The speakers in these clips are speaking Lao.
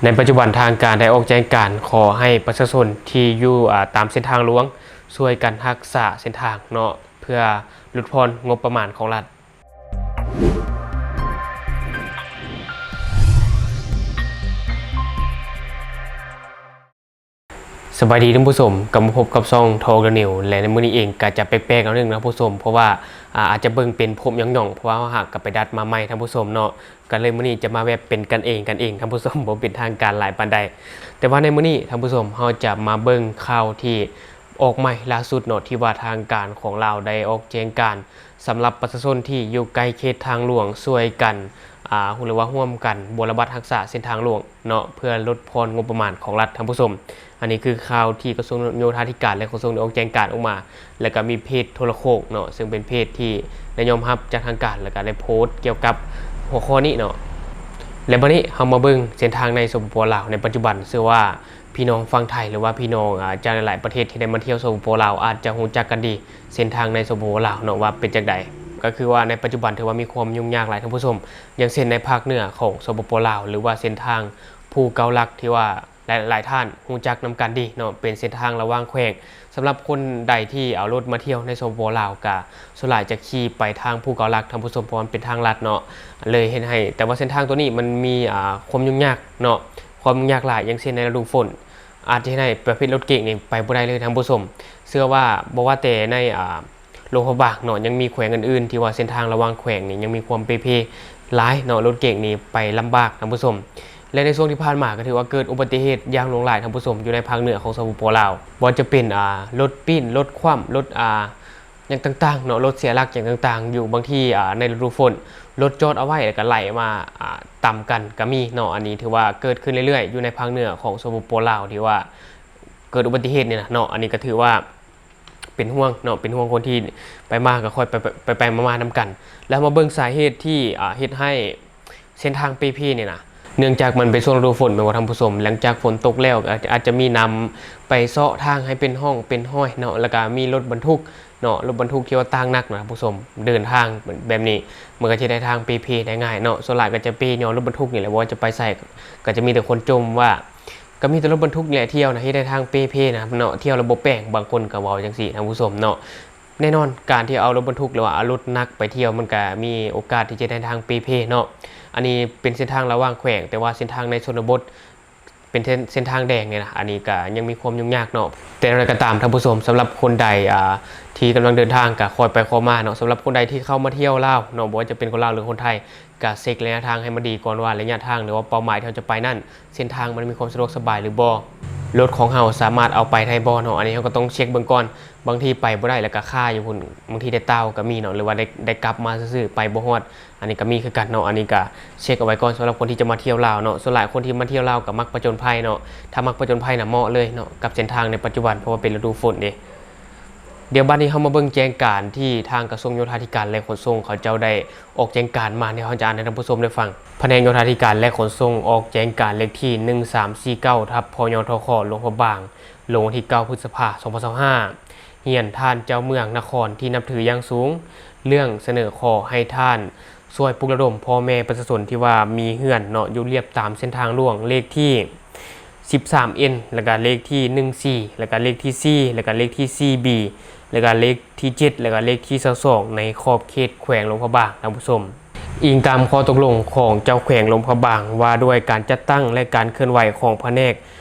ໃນປັດຈຸບັນທາງການໄດ້ອອກແຈ້ງການຂໍໃຫ້ປະຊາຊົນທີ່ຢູ່ ອາ ຕາມເສັ້ນທາງຫຼວງຊ່ວຍກັນຮັກສາເສັ້ນທາງເນາະ ເພື່ອຫຼຸດຜ່ອນງົບປະມານຂອງລັດ. ສະບາຍດີທ່ານຜູ້ຊົມ, ກັບມາພົບກັບຊ່ອງ Talk The News ແລະ ໃນມື້ນີ້ເອງກະຈະແປກໆໜ້ອຍໜຶ່ງນະທ່ານຜູ້ຊົມ, ເພາະວ່າ ອາ ອາດຈະເບິ່ງເປັນຜົມຫຍ່ອງໆ ເພາະວ່າເຮົາຫາກະໄປດັດມາໃໝ່ທ່ານຜູ້ຊົມເນາະ. ກະເລີຍມື້ນີ້ຈະມາແບບເປັນກັນເອງກັນເອງທ່ານຜູ້ຊົມ, ບໍ່ເປັນທາງການຫຼາຍປານໃດ. ແຕ່ວ່າໃນມື້ນີ້ທ່ານຜູ້ຊົມ ເຮົາຈະມາເບິ່ງຂ່າວທີ່ອອກໃໝ່ລ່າສຸດເນາະ ທີ່ວ່າທາງການຂອງລາວໄດ້ອອກແຈ້ງການ ສຳລັບປະຊາຊົນທີ່ຢູ່ໃກ້ເຂດທາງຫຼວງ ຊ່ວຍກັນ ອາ ຫຼືວ່າຮ່ວມກັນບົວລະບັດຮັກສາເສັ້ນທາງຫຼວງເນາະ ເພື່ອຫຼຸດຜ່ອນງົບປະມານຂອງລັດທ່ານຜູ້ຊົມ. ອັນນີ້ຄືຂ່າວທີ່ກະຊວງໂຍທາທິການ ແລະ ຂົນສົ່ງໄດ້ອອກແຈ້ງການອອກມາ ແລ້ວກະມີເພຈໂທລະໂຄ່ງເນາະ ເຊິ່ງເປັນເພຈທີ່ໄດ້ຍອມຮັບຈາກທາງການ ແລ້ວກະໄດ້ໂພສກ່ຽວກັບຫົວຂໍ້ນີ້ເນາະ. ແລະ ບັດນີ້ເຮົາມາເບິ່ງເສັ້ນທາງໃນ ສປປ ລາວ ໃນປັດຈຸບັນ ເຊື່ອວ່າພີ່ນ້ອງຝັ່ງໄທ ຫຼືວ່າພີ່ນ້ອງ ອາ ຈາກຫຼາຍໆປະເທດທີ່ໄດ້ມາທ່ຽວ ສປປ ລາວ ອາດຈະຮູ້ຈັກກັນດີ ເສັ້ນທາງໃນ ສປປ ລາວເນາະ ວ່າເປັນຈັ່ງໃດ. ກະຄືວ່າໃນປັດຈຸບັນຖືວ່າມີຄວາມຫຍຸ້ງຍາກຫຼາຍທ່ານຜູ້ຊົມ, ຢ່າງເຊັ່ນໃນພາກເໜືອຂອງ ສປປ ລາວ ຫຼືວ່າເສັ້ນທາງພູເກົ້າຫຼັກ ທີ່ວ່າ ຫຼາຍໆທ່ານຮູ້ຈັກນຳກັນດີເນາະ ເປັນເສັ້ນທາງລະຫວ່າງແຂວງ. ສຳລັບຄົນໃດທີ່ເອົາລົດມາທ່ຽວໃນ ສປປ ລາວ ກະສ່ວນຫຼາຍຈະຂີ່ໄປທາງພູເກົ້າຫຼັກທ່ານຜູ້ຊົມ ເພາະມັນເປັນທາງລັດເນາະ ເລີຍເຮັດໃຫ້ ແຕ່ວ່າເສັ້ນທາງໂຕນີ້ມັນມີ ອາ ຄວາມຫຍຸ້ງຍາກເນາະ ຄວາມຫຍຸ້ງຍາກຫຼາຍ ຢ່າງເຊັ່ນໃນລະດູຝົນ ອາດຈະເຮັດໃຫ້ປະເພດລົດເກັງນີ້ໄປບໍ່ໄດ້ເລີຍທ່ານຜູ້ຊົມ. ເຊື່ອວ່າບໍ່ວ່າແຕ່ໃນ ອາ ຫຼວງພະບາງເນາະ ຍັງມີແຂວງອື່ນໆ ທີ່ວ່າເສັ້ນທາງລະຫວ່າງແຂວງນີ້ຍັງມີຄວາມເປ່ເພຫຼາຍເນາະ ລົດເກັງນີ້ໄປລຳບາກທ່ານຜູ້ຊົມ. ແລະ ໃນຊ່ວງທີ່ຜ່ານມາກະຖືວ່າເກີດອຸບັດຕິເຫດຢ່າງຫຼວງຫຼາຍທ່ານຜູ້ຊົມ ຢູ່ໃນພາກເໜືອຂອງ ສປປ ລາວ ບໍ່ວ່າຈະເປັນ ອາ ລົດປີ້ນ ລົດຂວ້ຳ ລົດ ອາ ຫຍັງຕ່າງໆເນາະ ລົດເສຍຫຼັກຫຍັງຕ່າງໆ ຢູ່ບາງທີ ອາ ໃນລະດູຝົນ ລົດຈອດເອົາໄວ້ ແລ້ວກະໄຫຼມາ ອາ ຕຳກັນກະມີເນາະ. ອັນນີ້ຖືວ່າເກີດຂຶ້ນເລື້ອຍໆ ຢູ່ໃນພາກເໜືອຂອງ ສປປ ລາວ ທີ່ວ່າເກີດອຸບັດຕິເຫດນີ້ນະເນາະ. ອັນນີ້ກະຖືວ່າ ເປັນຫ່ວງເນາະ ເປັນຫ່ວງຄົນທີ່ໄປມາ ກະຄ່ອຍໄປ ໄປໆມາໆນຳກັນ. ແລ້ວເຮົາມາເບິ່ງສາເຫດທີ່ ອາ ເຮັດໃຫ້ເສັ້ນທາງເປ່ເພນີ້ນະ ເນື່ອງຈາກມັນເປັນຊ່ວງລະດູຝົນແມ່ນບໍ່ທ່ານຜູ້ຊົມ, ຫຼັງຈາກຝົນຕົກແລ້ວ ອາດ ອາດຈະມີນ້ຳໄປເຊາະທາງໃຫ້ເປັນຮ່ອງເປັນຮອຍເນາະ ແລ້ວກະມີລົດບັນທຸກເນາະ ລົດບັນທຸກທີ່ວ່າຕ່າງໜັກນະທ່ານຜູ້ຊົມ ເດີນທາງແບບນີ້ ມັນກະຈະເຮັດໃຫ້ທາງເປ່ເພໄດ້ງ່າຍເນາະ. ສ່ວນຫຼາຍກະຈະເປ່ຍ້ອນລົດບັນທຸກນີ້ແຫຼະ ບໍ່ວ່າຈະໄປໃສ ກະຈະມີແຕ່ຄົນຈົ່ມວ່າ ກະມີແຕ່ລົດບັນທຸກນີ້ແຫຼະທ່ຽວນະ ເຮັດໃຫ້ທາງເປ່ເພນະເນາະ ທ່ຽວລະບໍ່ແປງ ບາງຄົນກະເວົ້າຈັ່ງຊີ້ທ່ານຜູ້ຊົມເນາະ. ແນ່ນອນ ການທີ່ເອົາລົດບັນທຸກ ຫຼືວ່າເອົາລົດໜັກໄປທ່ຽວ ມັນກະມີໂອກາດທີ່ຈະເຮັດໃຫ້ທາງເປ່ເພເນາະ. ອັນນີ້ເປັນເສັ້ນທາງລະຫວ່າງແຂວງ ແຕ່ວ່າເສັ້ນທາງໃນຊົນນະບົດ ເປັນເສັ້ນ ເສັ້ນທາງແດງນີ້ນະ ອັນນີ້ກະຍັງມີຄວາມຫຍຸ້ງຍາກເນາະ. ແຕ່ຢ່າງໃດກະຕາມທ່ານຜູ້ຊົມ ສຳລັບຄົນໃດ ອາ ທີ່ກຳລັງເດີນທາງ ກະຄ່ອຍໄປຄ່ອຍມາເນາະ. ສຳລັບຄົນໃດທີ່ເຂົ້າມາທ່ຽວລາວເນາະ ບໍ່ວ່າຈະເປັນຄົນລາວ ຫຼື ຄົນໄທ ກະເຊັກໄລຍະທາງໃຫ້ມັນດີກ່ອນວ່າ ໄລຍະທາງ ຫຼືວ່າເປົ້າໝາຍທີ່ເຮົາຈະໄປນັ້ນ ເສັ້ນທາງມັນມີຄວາມສະດວກສະບາຍຫຼືບໍ່ ລົດຂອງເຮົາສາມາດເອົາໄປໄດ້ບໍ່ເນາະ. ອັນນີ້ເຮົາກະຕ້ອງເຊັກເບິ່ງກ່ອນ ບາງທີໄປບໍ່ໄດ້ ແລ້ວກະຄາຢູ່ພຸ້ນ ບາງທີໄດ້ຕ່າວກະມີເນາະ ຫຼືວ່າໄດ້ ໄດ້ກັບມາຊື່ໆ ໄປບໍ່ຮອດ ອັນນີ້ກະມີຄືກັນເນາະ. ອັນນີ້ກະເຊັກເອົາໄວ້ກ່ອນ ສຳລັບຄົນທີ່ຈະມາທ່ຽວລາວເນາະ. ສ່ວນຫຼາຍຄົນທີ່ມາທ່ຽວລາວກະມັກຜະຈົນໄພເນາະ ຖ້າມັກຜະຈົນໄພນະເໝາະເລີຍເນາະ ກັບເສັ້ນທາງໃນປັດຈຸບັນ ເພາະວ່າເປັນລະດູຝົນເດ. ດຽວບັດນີ້ເຮົາມາເບິ່ງແຈ້ງການທີ່ທາງກະຊວງໂຍທາທິການ ແລະ ຂົນສົ່ງ ເຂົາເຈົ້າໄດ້ອອກແຈ້ງການມາ ດຽວເຮົາຈະອ່ານໃຫ້ທ່ານຜູ້ຊົມໄດ້ຟັງ. ພະແນກໂຍທາທິການ ແລະ ຂົນສົ່ງ ອອກແຈ້ງການເລກທີໜຶ່ງສາມສີ່ເກົ້າ ທັບ ພຍທຂ ຫຼວງພະບາງ ລົງວັນທີເກົ້າ ພຶດສະພາ ສອງພັນຊາວຫ້າ ຮຽນທ່ານເຈົ້າເມືອງນະຄອນທີ່ນັບຖືຢ່າງສູງ ເລື່ອງສະເໜີຂໍໃຫ້ທ່ານ ຊ່ວຍປຸກລະດົມພໍ່ແມ່ປະຊາຊົນທີ່ວ່າມີເຮືອນເນາະ ຢູ່ລຽບຕາມເສັ້ນທາງຫຼວງເລກທີສິບສາມເອັນ ແລ້ວກະເລກທີໜຶ່ງສີ່ ແລ້ວກະເລກທີສີ່ ແລ້ວກະເລກທີສີ່ບີ ແລ້ວກະເລກທີເຈັດ ແລ້ວກະເລກທີຊາວສອງ ໃນຂອບເຂດແຂວງຫຼວງພະບາງ ທ່ານຜູ້ຊົມ. ອີງຕາມຂໍ້ຕົກລົງຂອງເຈົ້າແຂວງຫຼວງພະບາງ ວ່າດ້ວຍການຈັດຕັ້ງ ແລະ ການເຄື່ອນໄຫວຂອງພະແນກ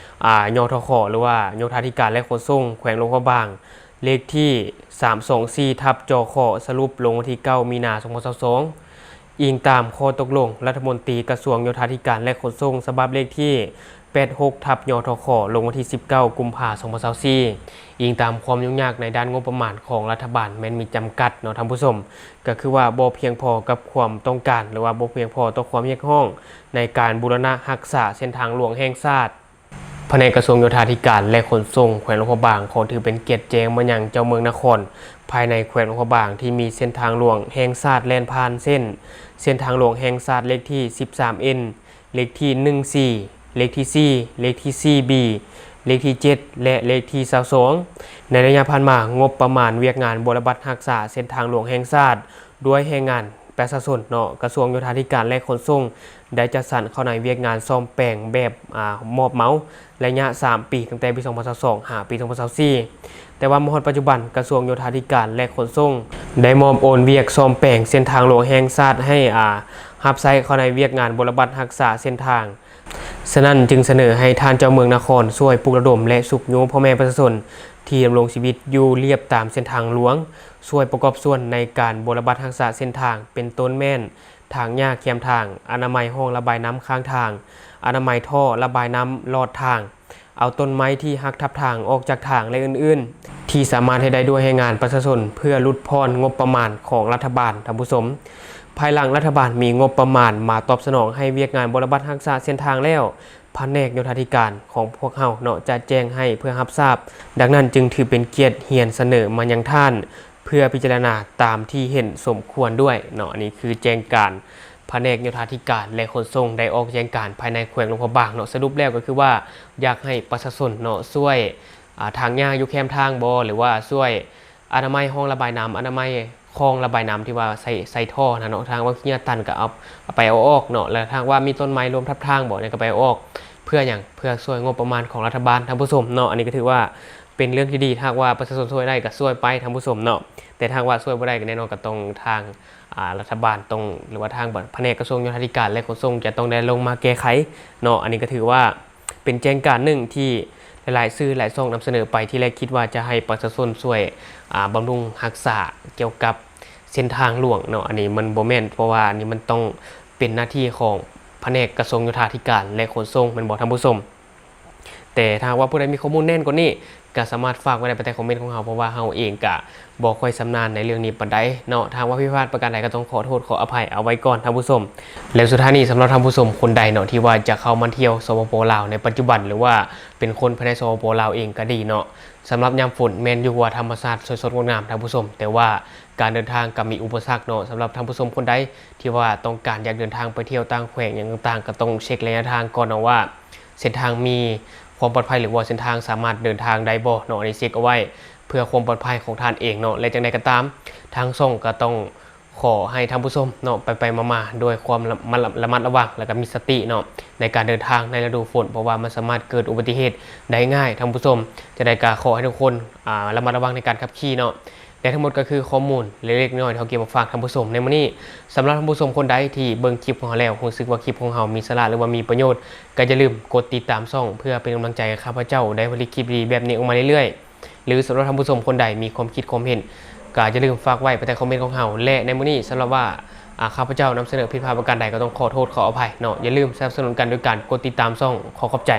ອາ ຍທຂ ຫຼືວ່າໂຍທາທິການ ແລະ ຂົນສົ່ງ ແຂວງຫຼວງພະບາງ ເລກທີສາມສອງສີ່ ທັບ ຈຂ ສະຫຼຸບລົງວັນທີເກົ້າ ມີນາ ສອງພັນຊາວສອງ. ອີງຕາມຂໍ້ຕົກລົງລັດຖະມົນຕີກະຊວງໂຍທາທິການ ແລະ ຂົນສົ່ງ ສະບັບເລກທີແປດຫົກ ທັບ ຍທຂ ລົງວັນທີສິບເກົ້າ ກຸມພາ ສອງພັນຊາວສີ່. ອີງຕາມຄວາມຫຍຸ້ງຍາກໃນດ້ານງົບປະມານຂອງລັດຖະບານແມ່ນມີຈຳກັດເນາະທ່ານຜູ້ຊົມ, ກະຄືວ່າບໍ່ພຽງພໍກັບຄວາມຕ້ອງການ ຫຼືວ່າບໍ່ພຽງພໍຕໍ່ຄວາມຮຽກຮ້ອງໃນການບູລະນະຮັກສາເສັ້ນທາງຫຼວງແຫ່ງຊາດ. ພະແນກກະຊວງໂຍທາທິການ ແລະ ຂົນສົ່ງ ແຂວງຫຼວງພະບາງ ຂໍຖືເປັນກຽດແຈ້ງມາຍັງເຈົ້າເມືອງນະຄອນ ພາຍໃນແຂວງຫຼວງພະບາງ ທີ່ມີເສັ້ນທາງຫຼວງແຫ່ງຊາດແລ່ນຜ່ານ ເຊັ່ນ ເສັ້ນທາງຫຼວງແຫ່ງຊາດເລກທີສິບສາມເອັນ ເລກທີໜຶ່ງສີ່ ເລກທີສີ່ ເລກທີສີ່ບີ ເລກທີເຈັດ ແລະ ເລກທີຊາວສອງ. ໃນໄລຍະຜ່ານມາ, ງົບປະມານວຽກງານບົວລະບັດຮັກສາເສັ້ນທາງຫຼວງແຫ່ງຊາດ ດ້ວຍແຮງງານ ປະຊາຊົນເນາະ, ກະຊວງໂຍທາທິການ ແລະ ຂົນສົ່ງ ໄດ້ຈັດສັນເຂົ້າໃນວຽກງານສ້ອມແປງແບບ ອາ ມອບເໝົາ ໄລຍະສາມປີ ຕັ້ງແຕ່ປີສອງພັນຊາວສອງ ຫາປີສອງພັນຊາວສີ່. ແຕ່ວ່າມາຮອດປັດຈຸບັນ ກະຊວງໂຍທາທິການ ແລະ ຂົນສົ່ງ ໄດ້ມອບໂອນວຽກສ້ອມແປງເສັ້ນທາງຫຼວງແຫ່ງຊາດໃຫ້ ອາ ຮັບໃຊ້ເຂົ້າໃນວຽກງານບົວລະບັດຮັກສາເສັ້ນທາງ. ສະນັ້ນຈຶ່ງສະເໜີໃຫ້ທ່ານເຈົ້າເມືອງນະຄອນຊ່ວຍປຸກລະດົມ ແລະ ຊຸກຍູ້ພໍ່ແມ່ປະຊາຊົນທີ່ດຳລົງຊີວິດຢູ່ລຽບຕາມເສັ້ນທາງຫຼວງ ຊ່ວຍປະກອບສ່ວນໃນການບົວລະບັດຮັກສາເສັ້ນທາງ ເປັນຕົ້ນແມ່ນ ຖາງຫຍ້າແຄມທາງ, ອະນາໄມຮ່ອງລະບາຍນ້ຳຂ້າງທາງ, ອະນາໄມທໍ່ລະບາຍນ້ຳລອດທາງ, ເອົາຕົ້ນໄມ້ທີ່ຫັກທັບທາງອອກຈາກທາງ ແລະ ອື່ນໆ ທີ່ສາມາດເຮັດໄດ້ດ້ວຍແຮງງານປະຊາຊົນ ເພື່ອຫຼຸດຜ່ອນງົບປະມານຂອງລັດຖະບານ. ທ່ານຜູ້ຊົມ, ພາຍຫຼັງລັດຖະບານມີງົບປະມານມາຕອບສະໜອງໃຫ້ວຽກງານບົວລະບັດຮັກສາເສັ້ນທາງແລ້ວ, ພະແນກໂຍທາທິການຂອງພວກເຮົາເນາະ ຈະແຈ້ງໃຫ້ເພື່ອຮັບຊາບ. ດັ່ງນັ້ນຈຶ່ງຖືເປັນກຽດຮຽນສະເໜີມາຍັງທ່ານ ເພື່ອພິຈາລະນາຕາມທີ່ເຫັນສົມຄວນດ້ວຍເນາະ. ອັນນີ້ຄືແຈ້ງການພະແນກໂຍທາທິການ ແລະ ຂົນສົ່ງ ໄດ້ອອກແຈ້ງການພາຍໃນແຂວງຫຼວງພະບາງເນາະ. ສະຫຼຸບແລ້ວກໍຄືວ່າ ຢາກໃຫ້ປະຊາຊົນເນາະ ຊ່ວຍ ອາ ຖາງຫຍ້າຢູ່ແຄມທາງບໍ ຫຼືວ່າຊ່ວຍອະນາໄມຮ່ອງລະບາຍນ້ຳ, ອະນາໄມຄອງລະບາຍນ້ຳທີ່ວ່າໃສ່ ໃສ່ທໍ່ຫັ້ນນະເນາະ. ຖ້າຫາກວ່າຂີ້ເຫຍື້ອຕັນກໍເອົາ ເອົາໄປເອົາອອກເນາະ. ແລ້ວຖ້າຫາກວ່າມີຕົ້ນໄມ້ລວມທັບທາງບໍ ນີ້ກໍໄປເອົາອອກ. ເພື່ອຫຍັງ? ເພື່ອຊ່ວຍງົບປະມານຂອງລັດຖະບານ ທ່ານຜູ້ຊົມເນາະ. ອັນນີ້ກໍຖືວ່າເປັນເລື່ອງທີ່ດີ ຖ້າຫາກວ່າປະຊາຊົນຊ່ວຍໄດ້ກໍຊ່ວຍໄປ ທ່ານຜູ້ຊົມເນາະ. ແຕ່ຖ້າຫາກວ່າຊ່ວຍບໍ່ໄດ້ກໍແນ່ນອນ ກໍຕ້ອງທາງ ອາ ລັດຖະບານຕ້ອງ ຫຼືວ່າທາງພະແນກກະຊວງໂຍທາທິການ ແລະ ຂົນສົ່ງ ຈະຕ້ອງໄດ້ລົງມາແກ້ໄຂເນາະ. ອັນນີ້ກໍຖືວ່າເປັນແຈ້ງການໜຶ່ງທີ່ຫຼາຍໆສື່ຫຼາຍຊ່ອງນຳສະເໜີໄປ. ທີແລກຄິດວ່າຈະໃຫ້ປະຊາຊົນຊ່ວຍ ອາ ບຳລຸງຮັກສາກ່ຽວກັບເສັ້ນທາງຫຼວງເນາະ. ອັນນີ້ມັນບໍ່ແມ່ນ ເພາະວ່າອັນນີ້ມັນຕ້ອງເປັນໜ້າທີ່ຂອງພະແນກກະຊວງໂຍທາທິການ ແລະ ຂົນສົ່ງ ແມ່ນບໍ່ທ່ານຜູ້ຊົມ? ແຕ່ຖ້າຫາກວ່າຜູ້ໃດມີຂໍ້ມູນແໜ້ນກວ່ານີ້ ກໍສາມາດຝາກໄວ້ໄດ້ພາຍໃຕ້ຄອມເມັນຂອງເຮົາ ເພາະວ່າເຮົາເອງກໍບໍ່ຄ່ອຍຊຳນານໃນເລື່ອງນີ້ປານໃດເນາະ. ຖ້າຫາກວ່າຜິດພາດປະການໃດ ກໍຕ້ອງຂໍໂທດຂໍອະໄພເອົາໄວ້ກ່ອນ ທ່ານຜູ້ຊົມ. ແລະ ສຸດທ້າຍນີ້ ສຳລັບທ່ານຜູ້ຊົມຄົນໃດເນາະ ທີ່ວ່າຈະເຂົ້າມາທ່ຽວ ສປປ ລາວ ໃນປັດຈຸບັນ ຫຼືວ່າເປັນຄົນພາຍໃນ ສປປ ລາວ ເອງກໍດີເນາະ, ສຳລັບຍາມຝົນແມ່ນຢູ່ວ່າທຳມະຊາດສວຍສົດງົດງາມ ທ່ານຜູ້ຊົມ, ແຕ່ວ່າການເດີນທາງກໍມີອຸປະສັກເນາະ. ສຳລັບທ່ານຜູ້ຊົມຄົນໃດທີ່ວ່າຕ້ອງການຢາກເດີນທາງໄປທ່ຽວຕ່າງແຂວງຫຍັງຕ່າງໆ ກໍຕ້ອງເຊັກໄລຍະທາງກ່ອນເນາະວ່າ ເສັ້ນທາງມີຄວາມປອດໄພ ຫຼືວ່າເສັ້ນທາງສາມາດເດີນທາງໄດ້ບໍ່ເນາະ. ອັນນີ້ເຊັກເອົາໄວ້ເພື່ອຄວາມປອດໄພຂອງທ່ານເອງເນາະ. ແລະ ຈັ່ງໃດກໍຕາມ ທາງຊ່ອງກໍຕ້ອງຂໍໃຫ້ທ່ານຜູ້ຊົມເນາະ ໄປໆມາໆດ້ວຍຄວາມລະມັດລະວັງ ແລະ ກໍມີສະຕິເນາະ ໃນການເດີນທາງໃນລະດູຝົນ, ເພາະວ່າມັນສາມາດເກີດອຸບັດຕິເຫດໄດ້ງ່າຍ ທ່ານຜູ້ຊົມ. ຈັ່ງໃດກໍຂໍໃຫ້ທຸກຄົນ ອາ ລະມັດລະວັງໃນການຂັບຂີ່ເນາະ. ແລະ ທັງໝົດກໍຄືຂໍ້ມູນເລັກໆນ້ອຍໆ ທີ່ເຮົາເກັບມາຝາກທ່ານຜູ້ຊົມໃນມື້ນີ້. ສຳລັບທ່ານຜູ້ຊົມຄົນໃດທີ່ເບິ່ງຄລິບຂອງເຮົາແລ້ວ ຮູ້ສຶກວ່າຄລິບຂອງເຮົາມີສາລະ ຫຼືວ່າມີປະໂຫຍດ ກໍຢ່າລືມກົດຕິດຕາມຊ່ອງ ເພື່ອເປັນກຳລັງໃຈໃຫ້ຂ້າພະເຈົ້າໄດ້ຜະລິດຄລິບດີໆແບບນີ້ອອກມາເລື້ອຍໆ. ຫຼື ສຳລັບທ່ານຜູ້ຊົມຄົນໃດມີຄວາມຄິດຄວາມເຫັນ ກໍຢ່າລືມຝາກໄວ້ພາຍໃຕ້ຄອມເມັນຂອງເຮົາ. ແລະ ໃນມື້ນີ້ ສຳລັບວ່າ ອາ ຂ້າພະເຈົ້ານຳສະເໜີຜິດພາດປະການໃດ ກໍຕ້ອງຂໍໂທດຂໍອະໄພເນາະ. ຢ່າລືມສະໜັບສະໜູນກັນໂດຍການກົດຕິດຕາມຊ່ອງ. ຂໍຂອບໃຈ.